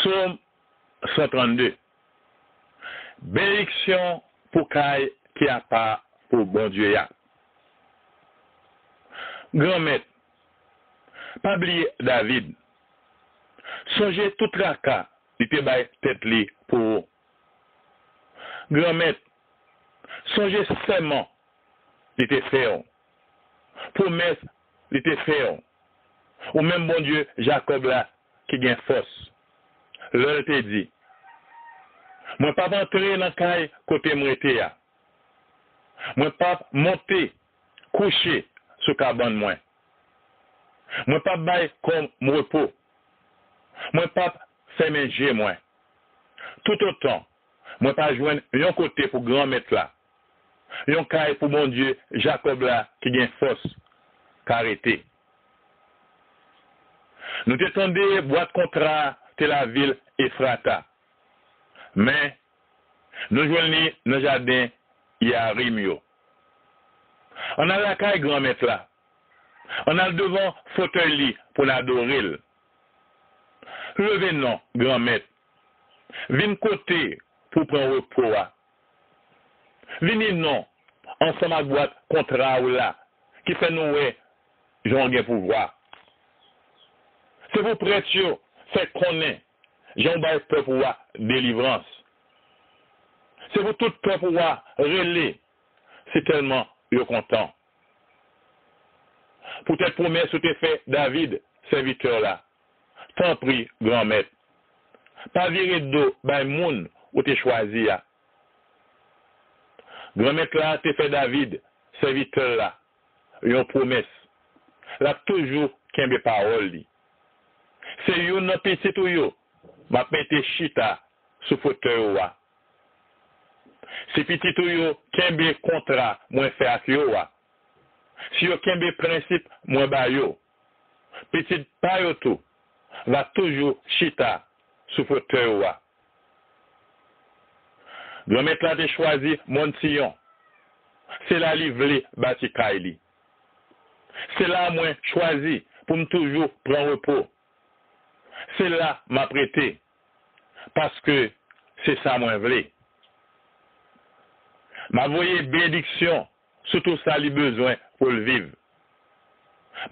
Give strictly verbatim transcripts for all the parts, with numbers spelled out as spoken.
Sòm san trannde. Benediksyon pou kay ki apa pou Bondye a. Granmèt, pa bliye David. Sonje tout traka li te bay tèt li pou ou. Granmèt, sonje sèman li te fè w, pwomès li te fè w, ou menm Bondye Jakòb la ki gen fòs, lè l te di, mwen p ap antre nan kay kote m rete a, mwen p ap monte kouche sou kabann mwen, mwen p ap bay kò m repo, mwen p ap fèmen je mwen, toutotan mwen pa jwenn yon kote pou Granmèt la, yon kay pou Bondye Jakòb la ki gen fòs ka rete. Nou te tande bwat kontra a te lavil Efrata, men nou jwenn li nan jaden Yearim yo. Ann al lakay Granmèt la, ann al devan fotèy li pou n adore l. Leve non, Granmèt, vin kote pou w pran repo a. Vini non ansanm ak bwat kontra w la ki fè nou wè jan w gen pouvwa. Se pou prèt yo fè konnen jan w bay pèp ou a delivrans. Se pou tout pèp ou a rele, sitèlman yo kontan. Poutèt pwomès ou te fè David, sèvitè w la, tanpri, Granmèt, pa vire do bay moun ou te chwazi a. Granmèt la te fè David, sèvitè l la, yon pwomès. L ap toujou kenbe pawòl li. Se youn nan pitit ou yo m ap mete chita sou fotèy ou a. Si pitit ou yo kenbe kontra mwen fè ak yo a, si yo kenbe prensip mwen ba yo, pitit pa yo tou va toujou chita sou fotèy ou a. Granmèt la te chwazi mòn Siyon. Se la li vle bati kay li. Se la mwen chwazi pou m toujou pran repo. Se la m ap rete, paske se sa mwen vle. M ap voye benediksyon sou tout sa li bezwen pou l viv.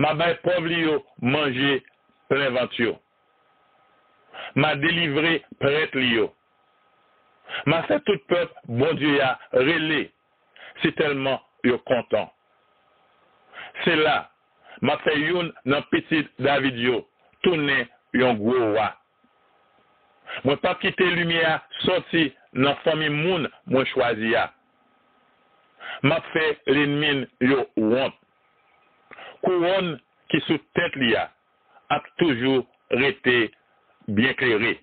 M a bay pòv li yo manje plen vant yo. M a delivre prèt li yo. M a fè tout pèp Bondye a rele, sitèlman yo kontan. Se la, m a fè youn nan pitit David yo tounen yon gwo wa. Mwen p ap kite limyè a sòti nan fanmi moun mwen chwazi a. M ap fè lènmi n yo wont. Kouwòn ki sou tèt li a ap toujou rete byen klere.